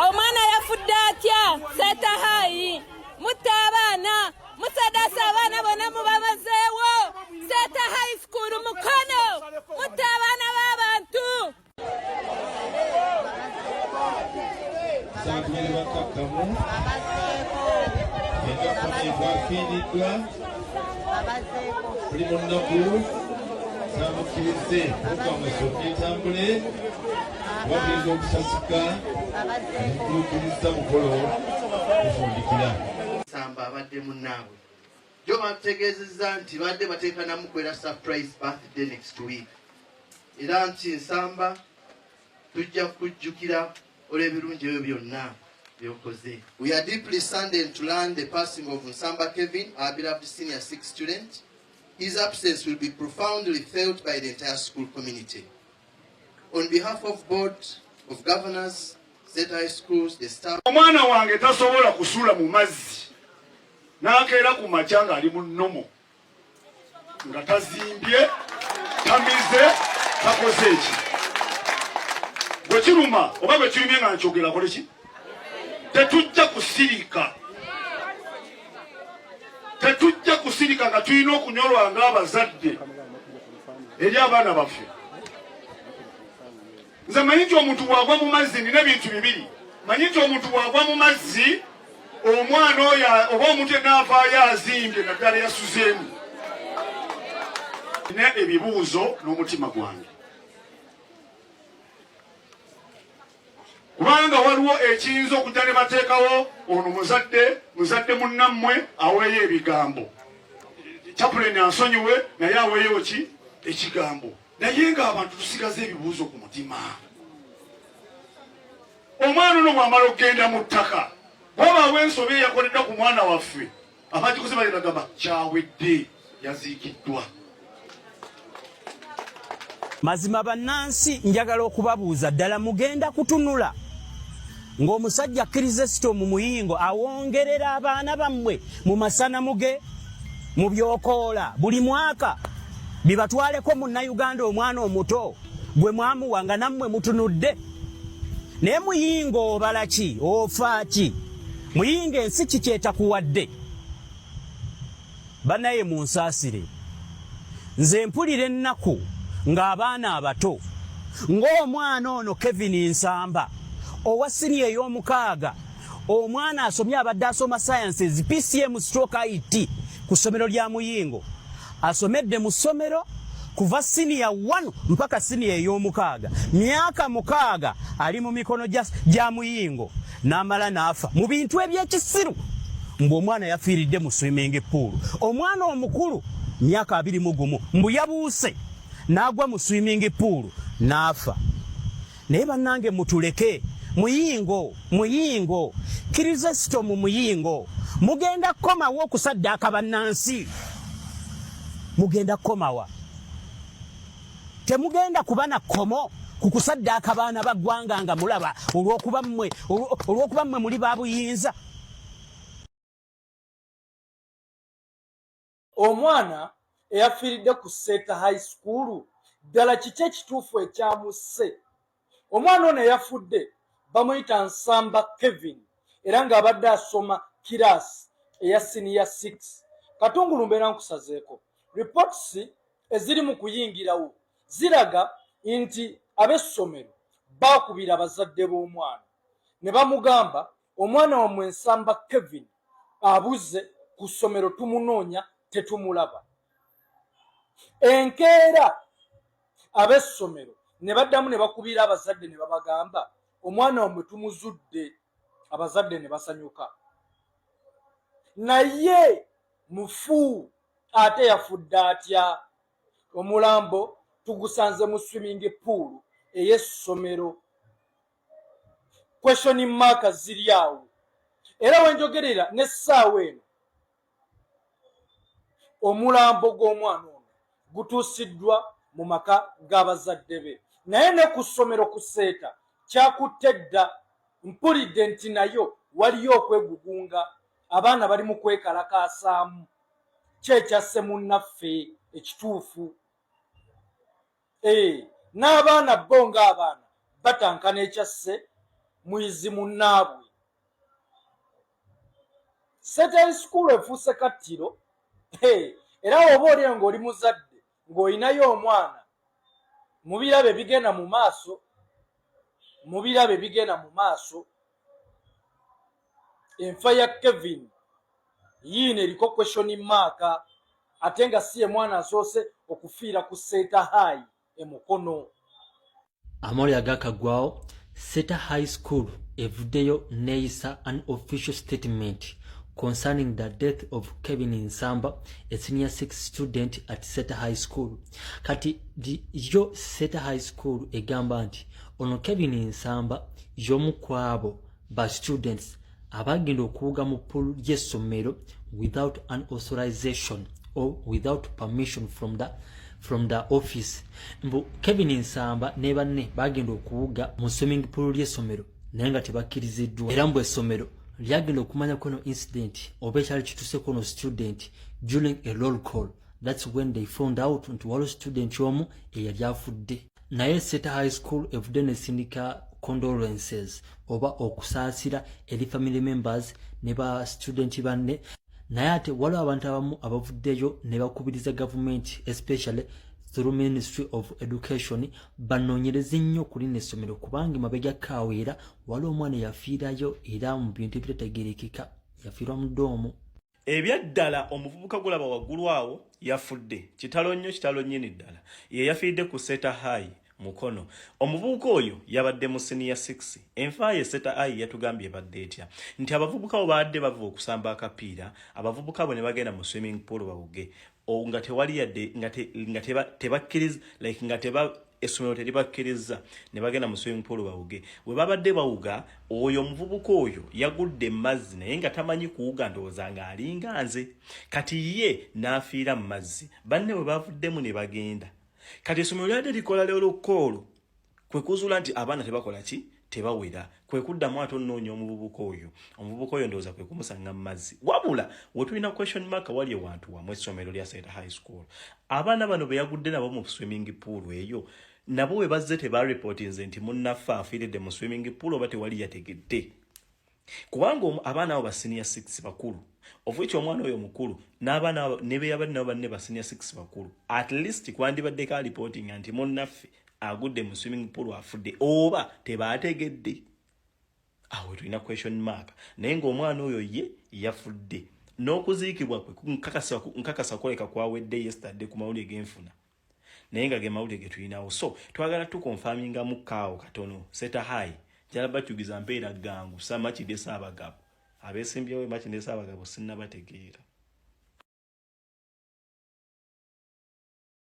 Omwana yafudde atya? Seeta High mutta abaana, musadasa abaana bonna mubamazeewo. Seeta High School Mukono mutta abaana b'abantu. Nsaba bakkakkamu era famire afiiriddwa tuli mu nnaku samukkirize pulogulaamu esooka etambule kuba tuyinza okusasika netutuukiriza mukolo gufundikira. Nsamba abadde munnaabwe jo batutegeezezza nti badde bateeka namukwera surprise birthday next week era nti Nsamba tujja kujjukira olw'ebirungi ebyo byonna byokoze. We are deeply saddened to learn the passing of Nsamba Kevin, our beloved senior six student. His absence will be profoundly felt by the entire school community. On behalf of Board of Governors, Seeta High Schools, the staff. Omwana wange tasobola kusula mu mazzi n'akeera ku makya ng'ali mu nnomo nga tazimbye, tamize, takoze eki. Bwe kiruma oba bwe kirumye nga nkyogera akole ki? Tetujja kusirika, tetujja kusirika nga tulina okunyolwa ng'abazadde eri abaana baffe. Nze manyi nti omuntu bw'agwa mu mazzi, nina ebintu bibiri. Manyi nti omuntu bw'agwa mu mazzi, omwana oyo oba omuntu yenna avaayo azimbye, naddala yasuzeemu. Nina ebibuuzo n'omutima gwange, kubanga waliwo ekiyinza okujja ne bateekawo ono muzadde munnammwe aweeyo ebigambo, chaplain ansonyiwe naye aweeyo ki ekigambo, naye ng'abantu tusigaza ebibuuzo ku mutima. Omwana ono bw'amala okugenda mu ttaka, wabaawo ensobi eyakoleddwa ku mwana waffe, abagikoze bagenda gamba kyawedde, yaziikiddwa. Mazima bannansi, njagala okubabuuza, ddala mugenda kutunula ng'omusajja Kirisito mu muyingo awongerera abaana bammwe mu masanamu ge mu byokoola buli mwaka bibatwaleko munnayuganda omwana omuto gwe mwamuwa nga nammwe mutunudde? Naye muyingo obala ki? Ofa ki muyingo? Ensi kikyetakuwadde. Banaye munsaasire, nze mpulira ennaku ng'abaana abato ng'omwana ono Kevin Nsamba owa siniya ey'omukaaga, omwana asomye, abadde asoma sciences, PCM/IT ku ssomero lya Muyingo. Asomedde mu ssomero kuva siniya 1 mpaka siniya ey'omukaaga, myaka 6 ali mu mikono gya Muyingo, n'amala n'afa mu bintu ebyekisiru mbu omwana yafiiridde mu swimming pool. Omwana omukulu myaka 21 mbu yabuuse n'agwa mu swimming pool n'afa. Naye bannange mutuleke. Muyingo, muyingo, Kirisito mu muyingo, mugenda kukomawo okusaddaaka bannansi? Mugenda kukomawa? Temugenda kuba na kkomo ku kusaddaaka baana ba ggwanga nga mulaba olw'okuba mmwe muli ba buyinza. Omwana eyafiiridde ku Seeta High School, ddala kiki ekituufu ekyamusse? Omwana ono eyafudde bamuyita Nsamba Kevin era ng'abadde asoma kiraasi eya siniya 6. Katungulu mbeera nkusazeeko. Reports eziri mu kuyingirawo ziraga nti ab'essomero baakubira abazadde b'omwana ne bamugamba, "Omwana wammwe Nsamba Kevin abuze ku ssomero, tumunoonya tetumulaba." Enkeera ab'essomero ne baddamu ne bakubira abazadde ne babagamba, "Omwana wammwe tumuzudde." Abazadde ne basanyuka, naye mufu. Ate yafudde atya? Omulambo tugusanze mu swimming pool ey'essomero. Question mark ziri awo, era wenjogerera n'essaawa eno omulambo gw'omwana ono gutuusiddwa mu maka g'abazadde be, naye ne ku ssomero ku Seeta kyakutte dda. Mpulidde nti nayo waliyo okwegugunga, abaana bali mu kwekalakaasaamu kyekyasse munnaffe ekituufu. Ee, n'abaana bo ng'abaana Batankana ekyasse muyizi munnaabwe. Seeta High School efuuse kattiro, era oba oli ng'oli muzadde ng'olinayo omwana, mubiraba ebigenda mu maaso, mubiraba ebigenda mu maaso. Enfa ya Kevin yiino eriko question mark, ate nga si ye mwana asoose okufiira ku Seeta High e Mukono. Amawulire agakaggwawo, Seeta High School evuddeyo neeyisa an official statement concerning the death of Kevin Nsamba, a senior six student at Seeta High School. Kati yo Seeta High School egamba nti ono Kevin Nsamba y'omu ku abo ba students abagenda okuwuga mu pool ly'essomero without an authorization or without permission from the office. Mbu Kevin Nsamba ne banne bagenda okuwuga mu swimming pool ly'essomero naye nga tebakkiriziddwa, era mbu essomero lyagenda okumanya kweno incident oba ekyali kituseko no student during a roll call. That's when they found out nti waliwo student omu eyali afudde. Naye Seeta High School evudde nesindika condolences oba okusaasira eri family members ne ba student banne. Naye ate waliwo abantu abamu abavuddeyo ne bakubiriza gavumenti, especially through Ministry of Education, banoonyereze nnyo ku lino essomero, kubanga emabega kaawo era waliwo omwana eyafiirayo, era mu bintu ebitategerekeka yafiirwa mu dorm. Ebyaddala, omuvubuka gulaba waggulu awo yafudde. Kitalo nnyo, kitalo nnyini ddala. Ye yafiiridde ku Seeta High Mukono. Omuvubuka oyo yabadde mu senior 6. Enfa ye, Seeta High yatugambye ebadde etya? Nti abavubuka bo baadde bava okusamba akapiira, abavubuka bo ne bagenda mu swimming pool bawuge, nga tewali yadde nga tebakkiriza, like nga teba essomero teribakkiriza, ne bagenda mu swimming pool bawuge. Bwe babadde bawuga, oyo omuvubuka oyo yagudde mu mazzi, naye nga tamanyi kuwuga, ndowooza ng'alinga nze. Kati ye n'afiira mu mazzi, banne bwe bavuddemu ne bagenda. Kati essomero lyadde likola roll call, kwe kuzuula nti abaana tebakola ki, tebawera. Kwe kuddamu ate onoonya omuvubuka oyo. Omuvubuka oyo ndowooza kwe kumusanga mu mazzi. Wabula we tulina question mark wali ewantu wamu, essomero lya Seeta High School, abaana bano be yagudde nabo mu swimming pool eyo, nabo we bazze tebareportinze nti munnaffe afiiridde mu swimming pool, oba tewali yategedde? Kubanga abaana abo ba senior 6 bakulu, of which omwana oyo mukulu, n'abaana ne be yabadde nabo banne ba senior 6 bakulu. At least kwandibaddeko reporting nti munnaffe agudde mu swimming pool afudde, oba tebategedde? Awo tulina question mark. Naye ng'omwana oyo ye yafudde, n'okuziikibwa kwe nkakasa kwoleka kwawedde yesterday ku mawulire genfuna, naye nga ge mawulire ge tulinawo. So twagala tuconfirmingamu kaawo katono. Seeta High, njala bakyugiza mpeera gangu. Samakidde Saabagabo, abeesimbyewo Makindye Saabagabo, sinnabategeera.